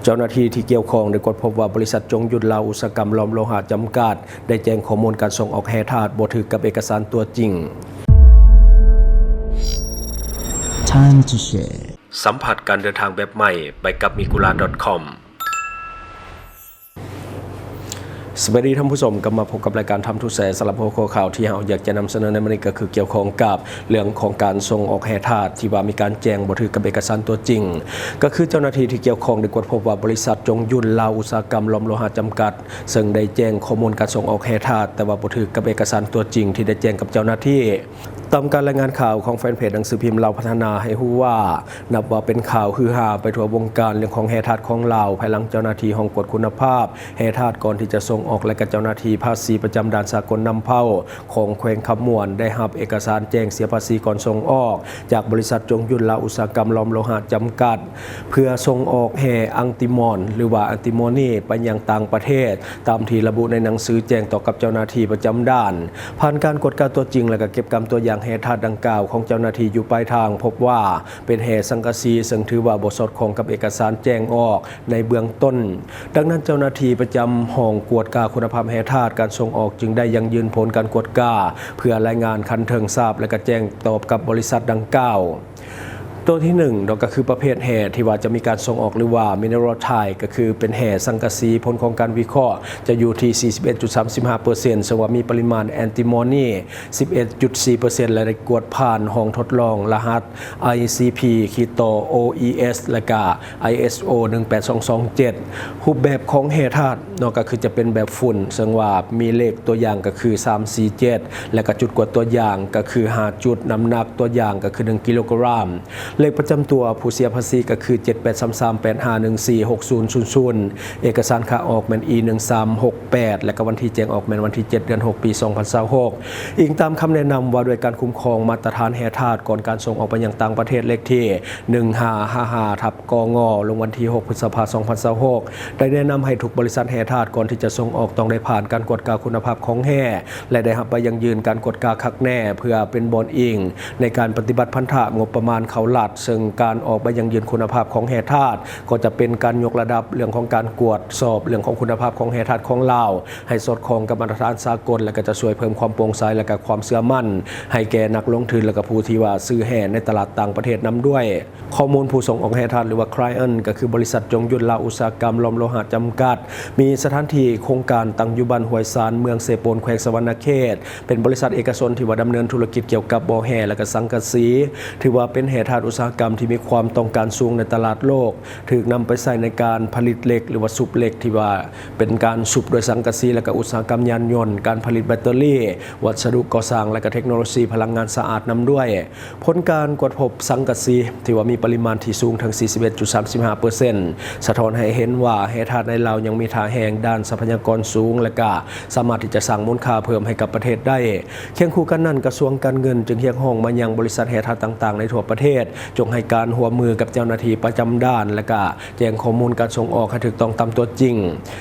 ເຈົ້າໜ້າທີ່ທີ່ກ່ຽວຂ້ອງໄດ້ກວດພົບວ່າ ບໍລິສັດ ຈົງຍຸນ ລາວອຸດສາຫະກຳ ລອມໂລຫະ ຈຳກັດ ໄດ້ແຈ້ງຂໍ້ມູນການສົ່ງອອກແຮ່ທາດບໍ່ຖືກກັບເອກະສານຕົວຈິງ. Time to share. ສຳຜັດການເດີນທາງແບບໃໝ່ ໄປກັບ Migura ດອດ ຄອມ. ສະບາຍດີທ່ານຜູ້ຊົມ, ກັບມາພົບກັບລາຍການ Time to Share. ສຳລັບຫົວຂໍ້ຂ່າວທີ່ເຮົາຢາກຈະນຳສະເໜີໃນມື້ນີ້ ກໍຄືກ່ຽວຂ້ອງກັບເລື່ອງຂອງການສົ່ງອອກແຮ່ທາດ ທີ່ວ່າມີການແຈ້ງບໍ່ຖືກກັບເອກະສານຕົວຈິງ. ກໍຄືເຈົ້າໜ້າທີ່ທີ່ກ່ຽວຂ້ອງໄດ້ກວດພົບວ່າ ບໍລິສັດ ຈົງຍຸນ ລາວອຸດສາຫະກຳ ລອມໂລຫະ ຈຳກັດ ເຊິ່ງໄດ້ແຈ້ງຂໍ້ມູນການສົ່ງອອກແຮ່ທາດ ແຕ່ວ່າບໍ່ຖືກກັບເອກະສານຕົວຈິງທີ່ໄດ້ແຈ້ງກັບເຈົ້າໜ້າທີ່. ຕາມການລາຍງານຂ່າວຂອງແຟນເພຈໜັງສືພິມລາວພັດທະນາໃຫ້ຮູ້ວ່າ ນັບວ່າເປັນຂ່າວຮືຮາໄປທົ່ວວົງການເລື່ອງຂອງແຮ່ທາດຂອງລາວ, ພາຍຫຼັງເຈົ້າໜ້າທີ່ຫ້ອງກວດຄຸນນະພາບແຮ່ທາດ ກ່ອນທີ່ຈະສົ່ງອອກ ແລະ ກະເຈົ້າໜ້າທີ່ພາສີປະຈຳດ່ານສາກົນນ້ຳເພົາຂອງແຂວງຄຳມ່ວນ ໄດ້ຮັບເອກະສານແຈ້ງເສຍພາສີກ່ອນສົ່ງອອກ ຈາກບໍລິສັດ ຈົງຍຸນ ລາວອຸດສາຫະກຳ ລອມໂລຫະ ຈຳກັດ ເພື່ອສົ່ງອອກແຮ່ອັງຕິມອນ ຫຼືວ່າອັງຕິໂມນີ ໄປຍັງຕ່າງປະເທດ ຕາມທີ່ລະບຸໃນໜັງສືແຈ້ງຕໍ່ກັບເຈົ້າໜ້າທີ່ປະຈຳດ່ານ. ຜ່ານການກວດກາຕົວຈິງ ແລະ ກະເກັບກຳຕົວຢ່າງແຮ່ທາດດັ່ງກ່າວຂອງເຈົ້າໜ້າທີ່ຢູ່ປາຍທາງ ພົບວ່າເປັນແຮ່ສັງກະສີ ເຊິ່ງຖືວ່າບໍ່ສອດຄ່ອງກັບເອກະສານແຈ້ງອອກໃນເບື້ອງຕົ້ນ. ດັ່ງນັ້ນ ເຈົ້າໜ້າທີ່ປະຈຳຫ້ອງກວດກາຄຸນນະພາບແຮ່ທາດການສົ່ງອອກ ຈຶ່ງໄດ້ຢັ້ງຢືນຜົນການກວດກາ ເພື່ອລາຍງານຂັ້ນເທິງຊາບ ແລະ ກະແຈ້ງຕອບກັບບໍລິສັດດັ່ງກ່າວ. ຕົວທີໜຶ່ງເນາະ ກໍຄືປະເພດແຮ່ທີ່ວ່າຈະມີການສົ່ງອອກ ຫຼືວ່າ Mineral Tile ກໍຄືເປັນແຮ່ສັງກະສີ, ຜົນຂອງການວິເຄາະຈະຢູ່ທີ່ສີ່ສິບເອັດຈຸດສາມສິບຫ້າເປີເຊັນ ເຊິ່ງວ່າມີປະລິມານແອນຕິໂມນີສິບເອັດຈຸດສີ່ເປີເຊັນ ແລະ ໄດ້ກວດຜ່ານຫ້ອງທົດລອງລະຫັດ ໄອຊີພີ ຂີດຕໍ່ ໂອອີເອັສ ແລະ ກະ ໄອເອັສໂອ ໜຶ່ງແປດສອງສອງເຈັດ. ຮູບແບບຂອງແຮ່ທາດເນາະ ກໍຄືຈະເປັນແບບຝຸ່ນ ເຊິ່ງວ່າມີເລກຕົວຢ່າງກໍຄືສາມສີ່ເຈັດ ແລະ ກະຈຸດກວດຕົວຢ່າງກໍຄືຫ້າຈຸດ, ນ້ຳໜັກຕົວຢ່າງກໍຄືໜຶ່ງກິໂລກຣາມ, ເລກປະຈຳຕົວຜູ້ເສຍພາສີກໍຄື ເຈັດແປດສາມສາມແປດຫ້າໜຶ່ງສີ່ຫົກສູນສູນສູນ, ເອກະສານຂາອອກແມ່ນ ອີ ໜຶ່ງສາມຫົກແປດ ແລະ ກະວັນທີແຈ້ງອອກແມ່ນວັນທີເຈັດ ເດືອນຫົກ ປີສອງພັນຊາວຫົກ. ອີງຕາມຄຳແນະນຳວ່າດ້ວຍການຄຸ້ມຄອງມາດຕະຖານແຮ່ທາດກ່ອນການສົ່ງອອກໄປຍັງຕ່າງປະເທດ ເລກທີ ໜຶ່ງຫ້າຫ້າຫ້າ ທັບ ກງ ລົງວັນທີຫົກ ພຶດສະພາ ສອງພັນຊາວຫົກ ໄດ້ແນະນຳໃຫ້ທຸກບໍລິສັດແຮ່ທາດ ກ່ອນທີ່ຈະສົ່ງອອກ ຕ້ອງໄດ້ຜ່ານການກວດກາຄຸນນະພາບຂອງແຮ່ ແລະ ໄດ້ຮັບໃບຢັ້ງຢືນການກວດກາຄັກແນ່ ເພື່ອເປັນບ່ອນອີງໃນການປະຕິບັດພັນທະງົບປະມານເຂົ້າລັດ, ເຊິ່ງການອອກໃບຢັ້ງຢືນຄຸນນະພາບຂອງແຮ່ທາດ ກໍຈະເປັນການຍົກລະດັບເລື່ອງຂອງການກວດສອບເລື່ອງຂອງຄຸນນະພາບຂອງແຮ່ທາດຂອງລາວ ໃຫ້ສອດຄ່ອງກັບມາດຕະຖານສາກົນ ແລະ ກໍຈະຊ່ວຍເພີ່ມຄວາມໂປ່ງໃສ ແລະ ກໍຄວາມເຊື່ອໝັ້ນໃຫ້ແກ່ນັກລົງທຶນ ແລະ ກໍຜູ້ທີ່ວ່າຊື້ແຮ່ໃນຕະຫຼາດຕ່າງປະເທດນຳດ້ວຍ. ຂໍ້ມູນຜູ້ສົ່ງອອກແຮ່ທາດ ຫຼືວ່າ client ກໍຄືບໍລິສັດ ຈົງຍຸນ ລາວອຸດສາຫະກຳ ລອມໂລຫະ ຈຳກັດ ມີສະຖານທີ່ໂຄງການຕັ້ງຢູ່ບ້ານຫ້ວຍຊານ ເມືອງເຊໂປນ ແຂວງສະຫວັນນະເຂດ, ເປັນບໍລິສັດເອກະຊົນທີ່ວ່າດຳເນີນທຸລະກິດກ່ຽວກັບບໍ່ແຮ່ ແລະ ກະສັງກະສີ, ຖືວ່າເປັນແຮ່ທາດອຸດສາຫະກຳທີ່ມີຄວາມຕ້ອງການສູງໃນຕະຫຼາດໂລກ, ຖືກນຳໄປໃຊ້ໃນການຜະລິດເຫຼັກ ຫຼືວ່າຊຸບເຫຼັກ ທີ່ວ່າເປັນການຊຸບດ້ວຍສັງກະສີ ແລະ ກະອຸດສາຫະກຳຍານຍົນ, ການຜະລິດແບັດເຕີຣີ, ວັດສະດຸກໍ່ສ້າງ ແລະ ກະເທັກໂນໂລຊີພະລັງງານສະອາດນຳດ້ວຍ. ຜົນການກວດພົບສັງກະສີ ທີ່ວ່າມີປະລິມານທີ່ສູງເຖິງສີ່ສິບເອັດຈຸດສາມສິບຫ້າເປີເຊັນ ສະທ້ອນໃຫ້ເຫັນວ່າແຮ່ທາດໃນລາວຍັງມີທ່າແຮງດ້ານຊັບພະຍາກອນສູງ ແລະ ກະສາມາດທີ່ຈະສ້າງມູນຄ່າເພີ່ມໃຫ້ກັບປະເທດໄດ້. ຄຽງຄູ່ກັນນັ້ນ, ກະຊວງການເງິນຈຶ່ງຮຽກຮ້ອງມາຍັງບໍລິສັດແຮ່ທາດຕ່າງໆໃນທົ່ວປະເທດ ຈົ່ງໃຫ້ການຮ່ວມມືກັບເຈົ້າໜ້າທີ່ປະຈຳດ່ານ ແລະ ກະແຈ້ງຂໍ້ມູນການສົ່ງອອກໃຫ້ຖືກຕ້ອງຕາມຕົວຈິງ.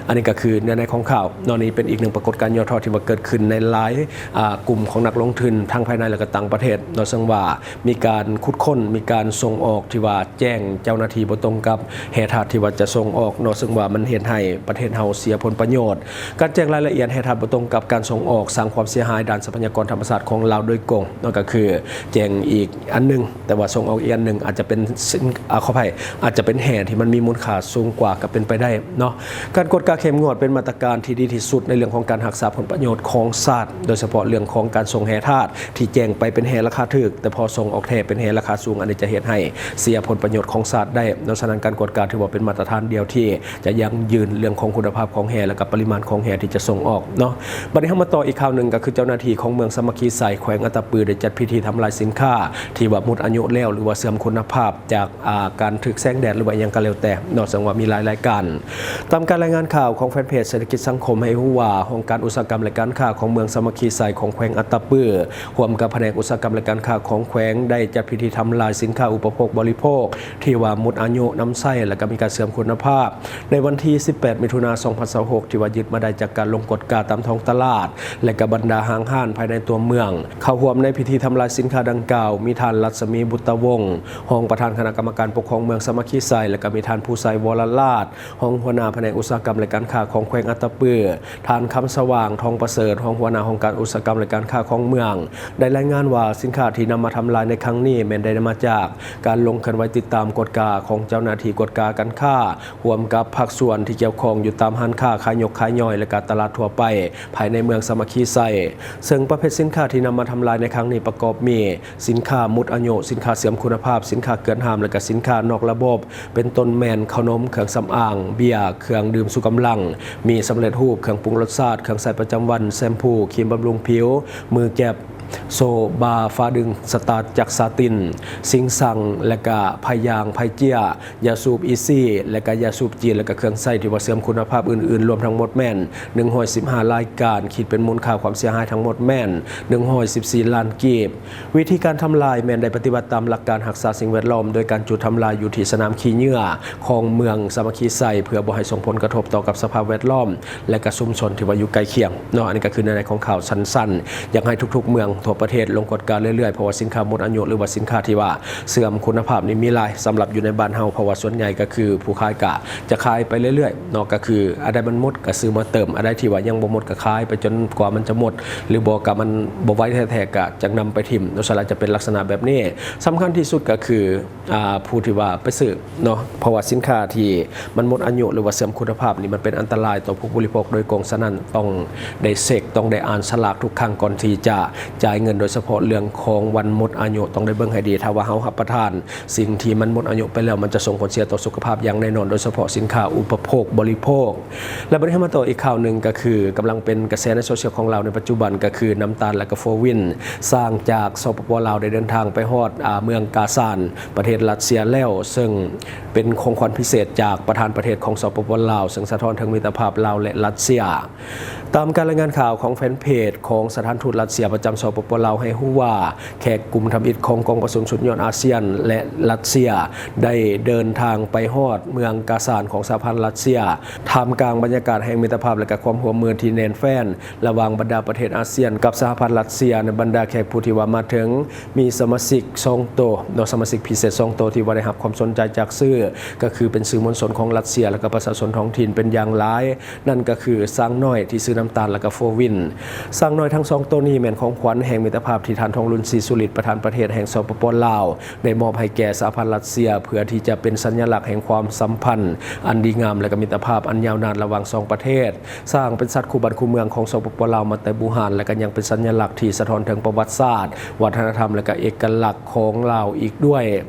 ອັນນີ້ກໍຄືເນື້ອໃນຂອງຂ່າວເນາະ. ນີ້ເປັນອີກໜຶ່ງປາກົດການຫຍໍ້ທໍ້ທີ່ວ່າເກີດຂຶ້ນໃນຫຼາຍ ອ່າ ກຸ່ມຂອງນັກລົງທຶນ ທັງພາຍໃນ ແລະ ກໍຕ່າງປະເທດເນາະ, ເຊິ່ງວ່າມີການຂຸດຄົ້ນ, ມີການສົ່ງອອກທີ່ວ່າແຈ້ງເຈົ້າໜ້າທີ່ບໍ່ຕົງກັບແຮ່ທາດທີ່ວ່າຈະສົ່ງອອກເນາະ, ເຊິ່ງວ່າມັນເຮັດໃຫ້ປະເທດເຮົາເສຍຜົນປະໂຫຍດ. ການແຈ້ງລາຍລະອຽດແຮ່ທາດບໍ່ຕົງກັບການສົ່ງອອກ ສ້າງຄວາມເສຍຫາຍດ້ານຊັບພະຍາກອນທຳມະຊາດຂອງລາວໂດຍກົງເນາະ, ກໍຄືແຈ້ງອີກອັນໜຶ່ງ ແຕ່ວ່າສົ່ງອອກອີກອັນໜຶ່ງ ອາດຈະເປັນສິນ ອາ ຂໍອະໄພ ອາດຈະເປັນແຮ່ທີ່ມັນມີມູນຄ່າສູງກວ່າກໍເປັນໄປໄດ້ເນາະ. ການກວດກາເຂັ້ມງວດເປັນມາດຕະການທີ່ດີທີ່ສຸດໃນເລື່ອງຂອງການຮັກສາຜົນປະໂຫຍດຂອງຊາດ, ໂດຍສະເພາະເລື່ອງຂອງການສົ່ງແຮ່ທາດທີ່ແຈ້ງໄປເປັນແຮ່ລາຄາຖືກ, ແຕ່ພໍສົ່ງອອກແທ້ເປັນແຮ່ລາຄາສູງ, ອັນນີ້ຈະເຮັດໃຫ້ເສຍຜົນປະໂຫຍດຂອງຊາດໄດ້ເນາະ. ສະນັ້ນ ການກວດກາຖືວ່າເປັນມາດຕະຖານດຽວທີ່ຈະຢັ້ງຢືນເລື່ອງຂອງຄຸນນະພາບຂອງແຮ່ ແລະ ກະປະລິມານຂອງແຮ່ທີ່ຈະສົ່ງອອກເນາະ. ບັດນີ້ເຮົາມາຕໍ່ອີກຂ່າວໜຶ່ງ, ກໍຄືເຈົ້າໜ້າທີ່ຂອງເມືອງສາມັກຄີໄຊ ແຂວງອັດຕະປື ໄດ້ຈັດພິທີທຳລາຍສິນຄ້າທີ່ວ່າໝົດອາຍຸແລ້ວ ຫຼືວ່າເສື່ອມຄຸນນະພາບຈາກ ອ່າ ການຖືກແສງແດດ ຫຼືວ່າຫຍັງກໍແລ້ວແຕ່ເນາະ, ເຊິ່ງວ່າມີຫຼາຍລາຍການ. ຕາມການລາຍງານຂ່າວຂອງແຟນເພຈເສດຖະກິດສັງຄົມໃຫ້ຮູ້ວ່າ ຫ້ອງການອຸດສາຫະກຳ ແລະ ການຄ້າຂອງເມືອງສາມັກຄີໄຊ ຂອງແຂວງອັດຕະປື ຮ່ວມກັບພະແນກອຸດສາຫະກຳ ແລະ ການຄ້າຂອງແຂວງ ໄດ້ຈັດພິທີທຳລາຍສິນຄ້າອຸປະໂພກບໍລິໂພກທີ່ວ່າໝົດອາຍຸນຳໃຊ້ ແລະ ກໍມີການເສື່ອມຄຸນນະພາບ ໃນວັນທີສິບແປດ ມິຖຸນາ ສອງພັນຊາວຫົກ ທີ່ວ່າຍຶດມາໄດ້ຈາກການລົງກວດກາຕາມທ້ອງຕະຫຼາດ ແລະ ກະບັນດາຫ້າງຮ້ານພາຍໃນຕົວເມືອງ. ເຂົ້າຮ່ວມໃນພິທີທຳລາຍສິນຄ້າດັ່ງກ່າວ ມີທ່ານ ລັດສະໝີ ບຸດຕະວົງ ຮອງປະທານຄະນະກຳມະການປົກຄອງເມືອງສາມັກຄີໄຊ ແລະ ກໍມີທ່ານ ພູໄຊ ວໍລະລາດ ຮອງຫົວໜ້າພະແນກອຸດສາຫະກຳ ແລະ ການຄ້າຂອງແຂວງອັດຕະປື, ທ່ານ ຄຳສະຫວ່າງ ທອງປະເສີດ ຮອງຫົວໜ້າຫ້ອງການອຸດສາຫະກຳ ແລະ ການຄ້າຂອງເມືອງ ໄດ້ລາຍງານວ່າ ສິນຄ້າທີ່ນຳມາທຳລາຍໃນຄັ້ງນີ້ ແມ່ນໄດ້ມາຈາກການລົງເຄື່ອນໄຫວຕິດຕາມກວດກາຂອງເຈົ້າໜ້າທີ່ກວດກາການຄ້າ ຮ່ວມກັບພາກສ່ວນທີ່ກ່ຽວຂ້ອງຢູ່ຕາມຮ້ານຄ້າຂາຍຍົກຂາຍຍ່ອຍ ແລະ ກະຕະຫຼາດທົ່ວໄປ ພາຍໃນເມືອງສາມັກຄີໄຊ. ເຊິ່ງປະເພດສິນຄ້າທີ່ນຳມາທຳລາຍໃນຄັ້ງນີ້ປະກອບມີ ສິນຄ້າໝົດອາຍຸ, ສິນຄ້າເສື່ອມຄຸນນະພາບ, ສິນຄ້າເກືອນຫ້າມ ແລະ ກະສິນຄ້ານອກລະບົບ ເປັນຕົ້ນແມ່ນເຂົ້າໜົມ, ເຄື່ອງສຳອາງ, ເບຍ, ເຄື່ອງດື່ມຊູກຳລັງ, ມີສຳເລັດຮູບ, ເຄື່ອງປຸງລົດຊາດ, ເຄື່ອງໃຊ້ປະຈຳວັນ, ແຊມພູ, ຄຣີມບຳລຸງຜິວ, ມືແກັບ, ໂສ້, ບາ, ຝາດຶງສະຕາດຈາກສາຕິນ, ຊິງຊັງ ແລະ ກະໄພຢາງ, ໄພເຈ້ຍ, ຢາສູບອີຊີ ແລະ ກະຢາສູບຈີນ ແລະ ກະເຄື່ອງໃຊ້ທີ່ວ່າເສື່ອມຄຸນນະພາບອື່ນໆ ລວມທັງໝົດແມ່ນ ໜຶ່ງຮ້ອຍສິບຫ້າລາຍການ, ຄິດເປັນມູນຄ່າຄວາມເສຍຫາຍທັງໝົດແມ່ນ ໜຶ່ງຮ້ອຍສິບສີ່ລ້ານກີບ. ວິທີການທຳລາຍແມ່ນໄດ້ປະຕິບັດຕາມຫຼັກການຮັກສາສິ່ງແວດລ້ອມ ໂດຍການຈູດທຳລາຍຢູ່ທີ່ສະໜາມຂີ້ເຫຍື້ອຂອງເມືອງສາມັກຄີໄຊ ເພື່ອບໍ່ໃຫ້ສົ່ງຜົນກະທົບຕໍ່ກັບສະພາບແວດລ້ອມ ແລະ ກະຊຸມຊົນທີ່ວ່າຢູ່ໃກ້ຄຽງເນາະ. ອັນນີ້ກໍຄືໃນຂອງຂ່າວສັ້ນໆ ຢາກໃຫ້ທຸກໆເມືອງທົ່ວປະເທດລົງກວດກາເລື້ອຍໆ ເພາະວ່າສິນຄ້າໝົດອາຍຸ ຫຼືວ່າສິນຄ້າທີ່ວ່າເສື່ອມຄຸນນະພາບນີ້ມີຫຼາຍ ສຳລັບຢູ່ໃນບ້ານເຮົາ ເພາະວ່າສ່ວນໃຫຍ່ກໍຄືຜູ້ຂາຍກະຈະຂາຍໄປເລື້ອຍໆເນາະ ກໍຄືອັນໃດມັນໝົດກໍຊື້ມາເຕີມ ອັນໃດທີ່ວ່າຍັງບໍ່ໝົດກໍຂາຍໄປຈົນກວ່າມັນຈະໝົດ ຫຼືບໍ່ກໍມັນບໍ່ໄຫວແທ້ໆກໍຈະນຳໄປຖິ້ມເນາະ ສ່ວນຫຼາຍຈະເປັນລັກສະນະແບບນີ້. ສຳຄັນທີ່ສຸດກໍຄື ອ່າ ຜູ້ທີ່ວ່າໄປຊື້ເນາະ ເພາະວ່າສິນຄ້າທີ່ມັນໝົດອາຍຸ ຫຼືວ່າເສື່ອມຄຸນນະພາບນີ້ ມັນເປັນອັນຕະລາຍຕໍ່ຜູ້ບໍລິໂພກໂດຍກົງ. ສະນັ້ນ ຕ້ອງໄດ້ເຊັກ ຕ້ອງໄດ້ອ່ານສະຫຼາກທຸກຄັ້ງກ່ອນທີ່ຈະຈ່າຍເງິນ, ໂດຍສະເພາະເລື່ອງຂອງວັນໝົດອາຍຸ ຕ້ອງໄດ້ເບິ່ງໃຫ້ດີ. ຖ້າວ່າເຮົາຮັບປະທານສິ່ງທີ່ມັນໝົດອາຍຸໄປແລ້ວ ມັນຈະສົ່ງຜົນເສຍຕໍ່ສຸຂະພາບຢ່າງແນ່ນອນ, ໂດຍສະເພາະສິນຄ້າອຸປະໂພກບໍລິໂພກ. ແລະ ບັດນີ້ເຮົາມາຕໍ່ອີກຂ່າວໜຶ່ງ ກໍຄືກຳລັງເປັນກະແສໃນໂຊຊຽວຂອງລາວໃນປັດຈຸບັນ ກໍຄືນ້ຳຕານ ແລະ ກະໂຟວິນ ຊ່າງຈາກ ສປປ ລາວ ໄດ້ເດີນທາງໄປຮອດ ອາ ເມືອງກາຊານ ປະເທດຣັດເຊຍແລ້ວ ເຊິ່ງເປັນຂອງຂວັນພິເສດຈາກປະທານປະເທດຂອງ ສປປ ລາວ ເຊິ່ງສະທ້ອນເຖິງມິດຕະພາບລາວ ແລະ ຣັດເຊຍ. ຕາມການລາຍງານຂ່າວຂອງແຟນເພຈຂອງສະຖານທູດຣັດເຊຍປະຈຳ ສປປ ລາວ ໃຫ້ຮູ້ວ່າ ແຂກກຸ່ມທຳອິດຂອງກອງປະຊຸມສຸດຍອດອາຊຽນ ແລະ ຣັດເຊຍ ໄດ້ເດີນທາງໄປຮອດເມືອງກາຊານຂອງສະຫະພັນຣັດເຊຍ ທ່າມກາງບັນຍາກາດແຫ່ງມິດຕະພາບ ແລະ ກະຄວາມຮ່ວມມືທີ່ແໜ້ນແຟ້ນ ລະຫວ່າງບັນດາປະເທດອາຊຽນກັບສະຫະພັນຣັດເຊຍ. ໃນບັນດາແຂກຜູ້ທີ່ວ່າມາເຖິງ ມີສະມາຊິກສອງໂຕເນາະ, ສະມາຊິກພິເສດສອງໂຕທີ່ວ່າໄດ້ຮັບຄວາມສົນໃຈຈາກສື່ ກໍຄືເປັນສື່ມວນຊົນຂອງຣັດເຊຍ ແລະ ກະປະຊາຊົນທ້ອງຖິ່ນເປັນຢ່າງຫຼາຍ, ນັ້ນກໍຄືຊ້າງນ້ອຍທີ່ຊື່ນ້ຳຕານ ແລະ ກະໂຟວິນ. ຊ້າງນ້ອຍທັງສອງໂຕນີ້ແມ່ນຂອງຂວັນແຫ່ງມິດຕະພາບທີ່ທ່ານ ທອງລຸນ ສີສຸລິດ ປະທານປະເທດແຫ່ງ ສປປ ລາວ ໄດ້ມອບໃຫ້ແກ່ສະຫະພັນຣັດເຊຍ ເພື່ອທີ່ຈະເປັນສັນຍະລັກແຫ່ງຄວາມສຳພັນອັນດີງາມ ແລະ ກະມິດຕະພາບອັນຍາວນານລະຫວ່າງສອງປະເທດ. ຊ້າງເປັນສັດຄູ່ບ້ານຄູ່ເມືອງຂອງ ສປປ ລາວ ມາແຕ່ບູຮານ ແລະ ກໍຍັງເປັນສັນຍະລັກທີ່ສະທ້ອນເຖິງປະຫວັດສາດ, ວັດທະນະທຳ ແລະ ກໍເອກະລັກຂອງລາວອີກດ້ວຍ.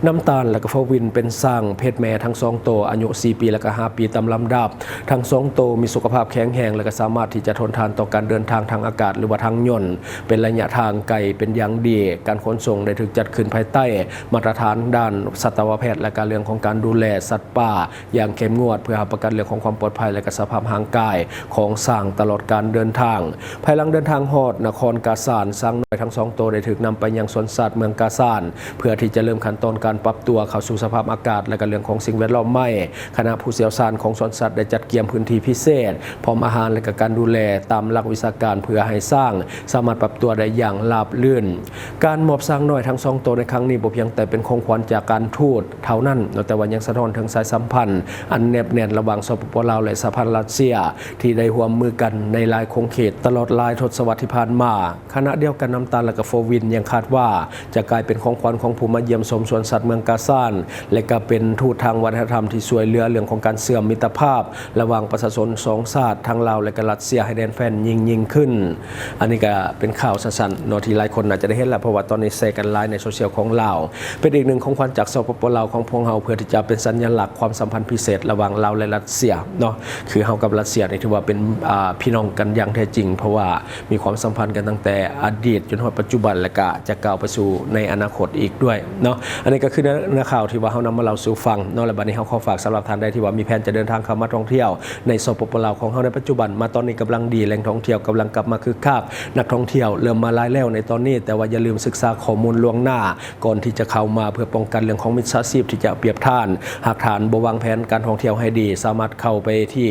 ນ້ຳຕານ ແລະ ກະໂຟວິນ ເປັນຊ້າງເພດແມ່ທັງສອງໂຕ, ອາຍຸສີ່ປີ ແລະ ກໍຫ້າປີຕາມລຳດັບ. ທັງສອງໂຕມີສຸຂະພາບແຂງແຮງ ແລະ ກໍສາມາດທີ່ຈະທົນທານຕໍ່ການເດີນທາງທາງອາກາດ ຫຼືວ່າທາງຍົນ ເປັນໄລຍະທາງໄກເປັນຢ່າງດີ. ການຂົນສົ່ງໄດ້ຖືກຈັດຂຶ້ນພາຍໃຕ້ມາດຕະຖານດ້ານສັດຕະວະແພດ ແລະ ກະເລື່ອງຂອງການດູແລສັດປ່າ ຢ່າງເຂັ້ມງວດ ເພື່ອຮັບປະກັນເລື່ອງຂອງຄວາມປອດໄພ ແລະ ກະສະພາບຮ່າງກາຍຂອງຊ້າງຕະຫຼອດການເດີນທາງ. ພາຍຫຼັງເດີນທາງຮອດນະຄອນກາຊານ, ຊ້າງນ້ອຍທັງສອງໂຕໄດ້ຖືກນຳໄປຍັງສວນສັດເມືອງກາຊານ ເພື່ອທີ່ຈະເລີ່ມຂັ້ນຕອນການປັບຕົວເຂົ້າສູ່ສະພາບອາກາດ ແລະ ກະເລື່ອງຂອງສິ່ງແວດລ້ອມໃໝ່. ຄະນະຜູ້ຊ່ຽວຊານຂອງສວນສັດໄດ້ຈັດກຽມພື້ນທີ່ພິເສດ ພ້ອມອາຫານ ແລະ ກະການດູແລຕາມຫຼັກວິຊາການ ເພື່ອໃຫ້ຊ້າງສາມາດປັບຕົວໄດ້ຢ່າງລາບລື່ນ. ການມອບຊ້າງນ້ອຍທັງສອງໂຕໃນຄັ້ງນີ້ ບໍ່ພຽງແຕ່ເປັນຂອງຂວັນຈາກການທູດເທົ່ານັ້ນເນາະ, ແຕ່ວ່າຍັງສະທ້ອນເຖິງສາຍສຳພັນອັນແນບແໜ້ນລະຫວ່າງ ສປປ ລາວ ແລະ ສະຫະພັນຣັດເຊຍ ທີ່ໄດ້ຮ່ວມມືກັນໃນຫຼາຍຂົງເຂດຕະຫຼອດຫຼາຍທົດສະວັດທີ່ຜ່ານມາ. ຂະນະດຽວກັນ, ນ້ຳຕານ ແລະ ກະໂຟວິນ ຍັງຄາດວ່າຈະກາຍເປັນຂອງຂວັນຂອງຜູ້ມາຢ້ຽມຊົມສວນສັດເມືອງກາຊານ ແລະ ກະເປັນທູດທາງວັດທະນະທຳທີ່ຊ່ວຍເຫຼືອເລື່ອງຂອງການເຊື່ອມມິດຕະພາບລະຫວ່າງປະຊາຊົນສອງຊາດ ທັງລາວ ແລະ ກະຣັດເຊຍ ໃຫ້ແໜ້ນແຟ້ນຍິ່ງໆຂຶ້ນ. ອັນນີ້ກະເປັນຂ່າວສັ້ນໆເນາະ ທີ່ຫຼາຍຄົນໜ້າຈະໄດ້ເຫັນແລ້ວ ເພາະວ່າຕອນນີ້ແຊກັນຫຼາຍໃນໂຊຊຽວຂອງລາວ. ເປັນອີກໜຶ່ງຂອງຂວັນຈາກ ສປປ ລາວ ຂອງພວກເຮົາ ເພື່ອທີ່ຈະເປັນສັນຍະລັກຄວາມສຳພັນພິເສດລະຫວ່າງລາວ ແລະ ຣັດເຊຍເນາະ. ຄືເຮົາກັບຣັດເຊຍນີ້ຖືວ່າເປັນ ອ່າ ພີ່ນ້ອງກັນຢ່າງແທ້ຈິງ ເພາະວ່າມີຄວາມສຳພັນກັນຕັ້ງແຕ່ອະດີດຈົນຮອດປັດຈຸບັນ ແລະ ກະຈະກ້າວໄປສູ່ໃນອະນາຄົດອີກດ້ວຍເນາະ. ອັນນີ້ກໍຄືເນື້ອ ເນື້ອຂ່າວທີ່ວ່າເຮົານຳມາເລົ່າສູ່ຟັງເນາະ. ແລະ ບັດນີ້ເຮົາຂໍຝາກສຳລັບທ່ານໃດທີ່ວ່າມີແຜນຈະເດີນທາງເຂົ້າມາທ່ອງທ່ຽວໃນ ສປປ ລາວ ຂອງເຮົາໃນປັດຈຸບັນ. ມາຕອນນີ້ກຳລັງດີ, ແຫຼ່ງທ່ອງທ່ຽວກຳລັງກັບມາຄຶກຄັກ, ນັກທ່ອງທ່ຽວເລີ່ ມາຫຼາຍແລ້ວໃນຕອນນີ້, ແຕ່ວ່າຢ່າລືມສຶກສາຂໍ້ມູນລ່ວງໜ້າກ່ອນທີ່ຈະເຂົ້າມາ ເພື່ອປ້ອງກັນເລື່ອງຂອງມິດສາຊີບທີ່ຈະເອົາປຽບທ່ານ. ຫາກທ່ານບໍ່ວາງແຜນການທ່ອງທ່ຽວໃຫ້ດີ, ສາມາດເຂົ້າໄປທີ່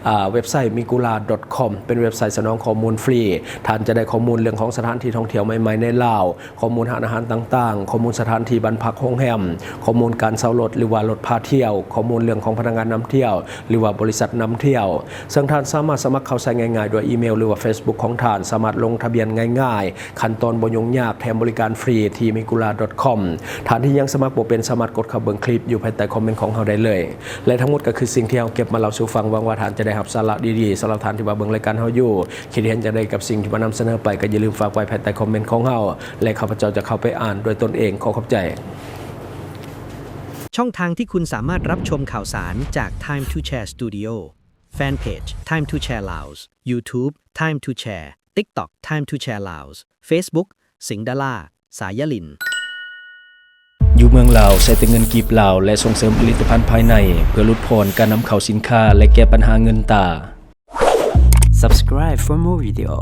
ອາ ເວັບໄຊ migula.com ເປັນເວັບໄຊສະໜອງຂໍ້ມູນຟຣີ. ທ່ານຈະໄດ້ຂໍ້ມູນເລື່ອງຂອງສະຖານທີ່ທ່ອງທ່ຽວໃໝ່ໆໃນລາວ, ຂໍ້ມູນຮ້ານອາຫານຕ່າງໆ, ຂໍ້ມູນສະຖານທີ່ບ້ານພັກໂຮງແຮມ, ຂໍ້ມູນການເຊົ່າລົດ ຫຼືວ່າລົດພາທ່ຽວ, ຂໍ້ມູນເລື່ອງຂອງພະນັກງານນຳທ່ຽວ ຫຼືວ່າບໍລິສັດນຳທ່ຽວ. ເຊິ່ງທ່ານສາມາດສະໝັກເຂົ້າໃຊ້ງ່າຍໆດ້ວຍອີເມວ ຫຼືວ່າເຟສບຸກຂອງທ່ານ, ສາມາດລົງທະບຽນງ່າຍໆ, ຂັ້ນຕອນບໍ່ຫຍຸ້ງຍາກ, ແຖມບໍລິການຟຣີທີ່ migula.com. ທ່ານທີ່ຍັງສະໝັກບໍ່ເປັນ ສາມາດກົດເຂົ້າເບິ່ງຄລິບຢູ່ພາຍໃຕ້ຄອມເມັນຂອງເຮົາໄດ້ເລີຍ. ແລະ ທັງໝົດກໍຄືສິ່ງທີ່ເຮົາເກັບມາເລົ່າສູ່ຟັງ. ຫວັງວ່າທ່ານຈະໄດ້ຮັບສາລະດີໆ. ສຳລັບທ່ານທີ່ວ່າເບິ່ງລາຍການເຮົາຢູ່, ຄິດເຫັນຈັ່ງໃດກັບສິ່ງທີ່ມານຳສະເໜີໄປ, ກໍຢ່າລືມຝາກໄວ້ພາຍໃຕ້ຄອມເມັນຂອງເຮົາ ແລະ ຂ້າພະເຈົ້າຈະເຂົ້າໄປອ່ານດ້ວຍຕົນເອງ. ຂໍຂອບໃຈ. ช่องทางที่คุณสามารถรับชมข่าวสารจาก Time to Share Studio แฟนเพจ Time to Share Laos YouTube Time to Share TikTok Time to Share Laos Facebook สิงห์ดารา สายยลิน ຢູ່ເມືອງລາວ ໃຊ້ແຕ່ເງິນກີບລາວ ແລະ ສົ່ງເສີມຜະລິດຕະພັນພາຍໃນ ເພື່ອຫຼຸດຜ່ອນການນຳເຂົ້າສິນຄ້າ ແລະ ແກ້ບັນຫາເງິນຕາ. Subscribe for more video.